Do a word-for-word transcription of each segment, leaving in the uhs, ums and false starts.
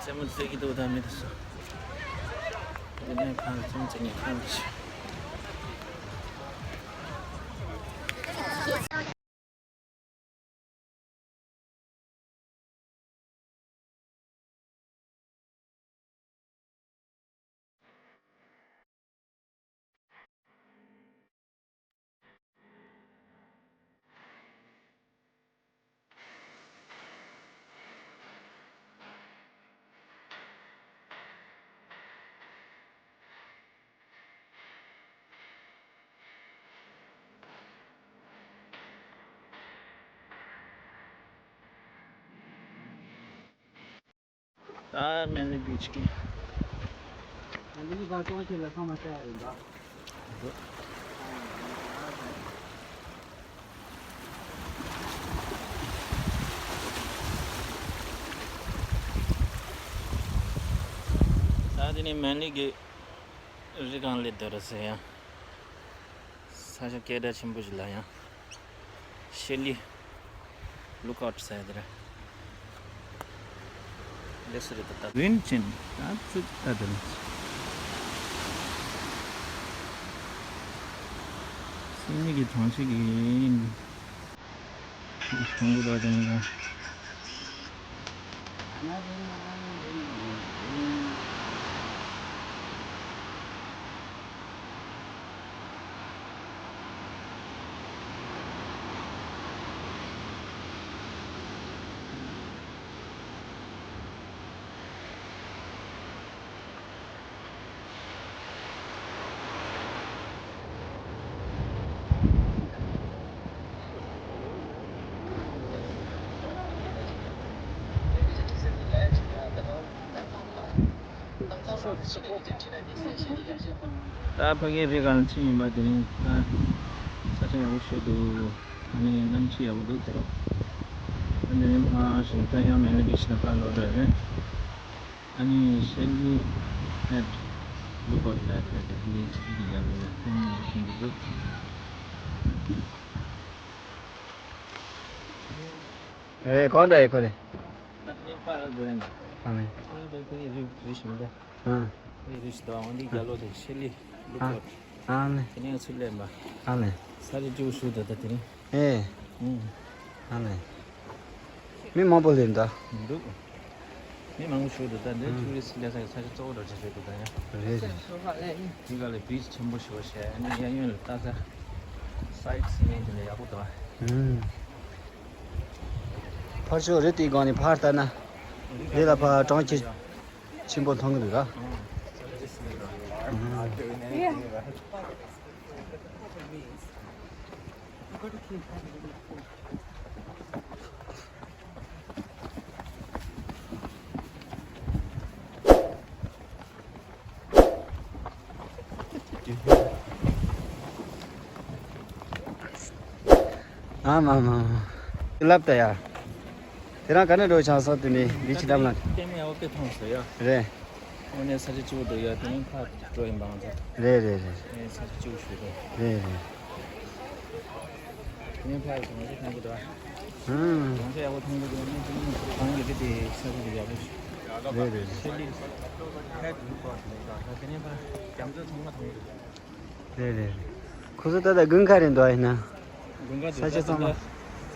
རྩེད་མོ་རྩེ་གི་འདུག་ད་མི་དེ་ཚོ། དེ་ནས་ཁང་རྩེད་མོ་རྩེ་མཁན་ཁང་དེ་ཚོ། ད་མེན་ལི་བིཆ་གི། ད་འདི་གི་བར་སྟོང་ཆེ་ལ་ཚང་མ་བལྟ་ཡ་ཡིན་པ། ད་འདི་ནི་མེན་ལི་གི་རི་སྒང་སླེབས་འདུག་ར་ཟེར་ཡ། ས་ཆ་སྐད་གྲགས་ཆེན་པོ་ཞིག་ལ་ཡང་། ཤེ་ལི། ལུག་ཨའུཊ་ཟེར་དེ་རེད། ལེ་སི་རེད་ད་ལྟ། རིན་ཅན་ད་ཚིག་ད་དེ་རེད། སེམས་ཉིད་ཀྱི་གྲོང་ཁྱེར་གྱི་གྲོང་ཁྱེར་ད་དེ་རེད། ད་ཕ་གིའི་རི་སྒང་ཕྱིན་ཡིན་པ་དེ་རིང་ད་ས་ཆ་ཡག་པོ་ཤོད་འདུག་ཨ་ནི་གནམ་གཤིས་ཡག་པོ་འདུག་དེ་རིང་། ཨ་ནི་ཕ་ཞིང་ད་ཡང་མེ་ལི་གི་ཕྱི་ལ་ཕར་ལོག་འགྲོ་རེད། ཨ་ནི་ཤེ་ལི་ཨེཊ་ལུག་ཨའུཊ་ལ་ད་དེ་ནི་ཅི་གི་ཡག་པོ་ཡོད་ཁྱོད་ནི་ཤིང་གི་འདུག་ཨེ་གང་འདྲ་ཡོད་ཁོ་རེད། ཨ་ནི། ཨ། ཨ་ནི། ཨ་ནི། ཨ་ནི། མི་མང་པོ་སླེབས་འདུག་མི་མང་པོ་ཞིག་འདུག་ད་འདི་ཨ། ཊུ་རི་སི་སླེབས་ས་གི་ས་ཆ་གཙོ་བོ་འདྲ་ཅིག་རེད་འདུག་ད་ཡ། རེད་རེད། འདི་ག་ལ་བིཆ་ཆེན་པོ་ཞིག་བྱས་ཨ་ནི་གཡས་གཡོན་ལ་ལྟ་ས་སའིཊ་སི་ཨིང་དེ་འདྲ་ཡག་པོ་འདུག་ཨ། ཕར་ཕྱོགས་རི་དེའི་སྒང་ནས་ཕར་ལྟ་ན། འདི་ལ་ཕར་གྲོང་ཁྱེར་ཆེན་པོ་མཐོང་གི་འདུག་ད། ཨ་མ་མ་མ། ལབ་ད་ཡ། དེ་རང་ག་ནས་འགྲོ་ཆགས་སོང་དེ་ནས་འདི་ཕྱི་འགྲམ་ལ། ལྟད་མོ་ཡག་པོ་དཔེ་མཐོང་སོང་ཡ། རེད། དངོས་གནས་ས་ཆ་སྐྱིད་པོ་འདུག་ཡ། དེ་རིང་ཕར་འགྲོ་ཡིན་པ་ང་ཚོ། རེད་རེད་རེད། ཨེ་ས་ཆ་སྐྱིད་པོ་ཞིག་རེད། རེད་རེད། དེ་རིང་ཕར་ང་ཚོ་མཐོང་གི་འདུག་ཨ། ཧུམ། གྲོང་ཚོ་ཡག་པོ་མཐོང་གི་འདུག་ཨ་ནི་དེ་རིང་གང་གི་རི་དེ་ས་ཆ་དེ་ཡག་པོ་ཞིག་རེད་རེད་རེད། ཤེ་ལི་ཧེ་ཌི་ལུག་ཨའུཊ་ལ་ད་དེ་རིང་ཕར་རྒྱ་མཚོ་ཚང་མ་མཐོང་གི་འདུག་རེད་རེད། ཁོ་ཚོ་ད་ལྟ་དགུན་ཁ་རེད་འདུག་ཡིན་ན། དགུན་ཁ་ས་ཆ་ཚང་མ།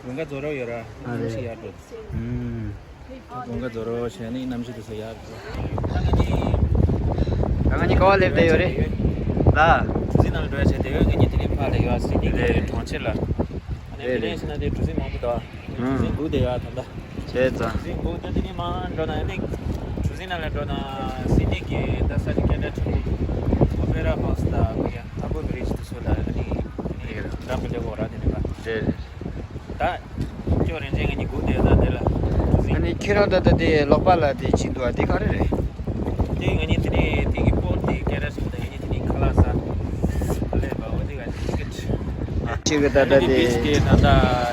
དགུན་ཁ་རྫོགས་རོགས་ཡོད་ར། ཨ་གནམ་གཤིས་ཡག་འགྲོ། ཨུམ། དགུན་ཁ་རྫོགས་རོགས་བྱས་ནས་གནམ་གཤིས་དེ་ཚོ་ཡག་འགྲོ། ད་ང་གཉིས་ཀ་བ་སླེབས་བསྡད་ཡོད་རེད། ལ། གྲུ་གཟིངས་ནང་ལ་འགྲོ་ཡ་བྱས་བསྡད་ཡོད། ང་གཉིས་དེ་རིང་ཕར་ལ་ཡོད་ཟེར་གྱི་རེད། གྲོང་ཁྱེར་ལ། ཨ་ནི་རེད་དེ་རེད། ནས་ཕྱིན་ན་དེ་གྲུ་གཟིངས་མང་པོ་འདུག་ཨ། གྲུ་གཟིངས་སྒུག་བསྡད་ཡོད་ད་ལྟ། བྱས་ཙང་། གྲུ་གཟིངས་སྒུག་ད་དེ་ནས་མར་འགྲོ་ན་ཨ་ནི། གྲུ་གཟིངས་ནང་ལ་འགྲོ་ན་སིད་ནི་གི་ད་ས་ཆ་སྐད་གྲགས་ཆེན་པོ། ཨོ་པེ་ར་ཧའུ་སི་ད་གོ་ཡ་ཧར་བོར་བྷི་རིཇ་དེ་ཚོ་ལ་ཨ་ནི། ཨ་ནི་འགྲམ་གྱི་ལེ་གོ་ར་དེ་ནས་ད། རེད་རེད། ད། ཁྱོད་རིན་ཆེན་ང་གཉིས་སྒུག་བསྡད་ད་དེ་ལ། གྲུ་གཟིངས། ཨ་ནི་ཁྱེད་རང་ད་ལྟ་དེ་ལོག་པ་ལ་དེ་ཕྱིན་འདུག་ཨ། དེ་ག་རེ་རེད། དེ་ང་གཉིས་དེ་ནས་དེ་གི་པོར་ཊི་དེ་སྐད་གྲགས་ཆེན་པོ་ད་ང་གཉིས་དེ་ནས་ཁ་ལག་ཟ། ཨ་ལས་པ་འོ་དེ་ག་ཊི་ཀེ་ཊི། ཨ་ཅིག་གི་ད་ལྟ་དེ་དེ། བིཆ་དེ་ད་ལྟ་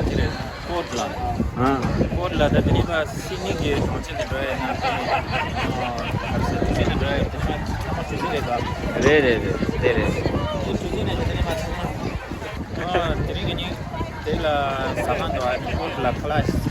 དེ་རེད། པོར་ཊི་ལ། ཨ། པོར་ཊི་ལ་ད་དེ་ནས་ཕར་སིད་ནི་གི་གྲོང་ཁྱེར་ནས་འགྲོ་ཡ་ན་དེ། ཨ། ག་རེ་ཟེར། གྲུ་གཟིངས་ནས་འགྲོ་ཡ་དེ་ནས་ཚང་མ་གྲུ་གཟིངས་རེད་པ། རེད་རེད་རེད། དེ་རེད། དེ་གྲུ་གཟིངས་ནས་དེ་ནས་ཕར་ཚང་མ། ཨ། དེ་རིང་ང་གཉིས་དེ་ལ་ཟ་ཁང་དུ་ཨ་ནི་པོར་ཊི་ལ་ཁ་ལག་ཟ་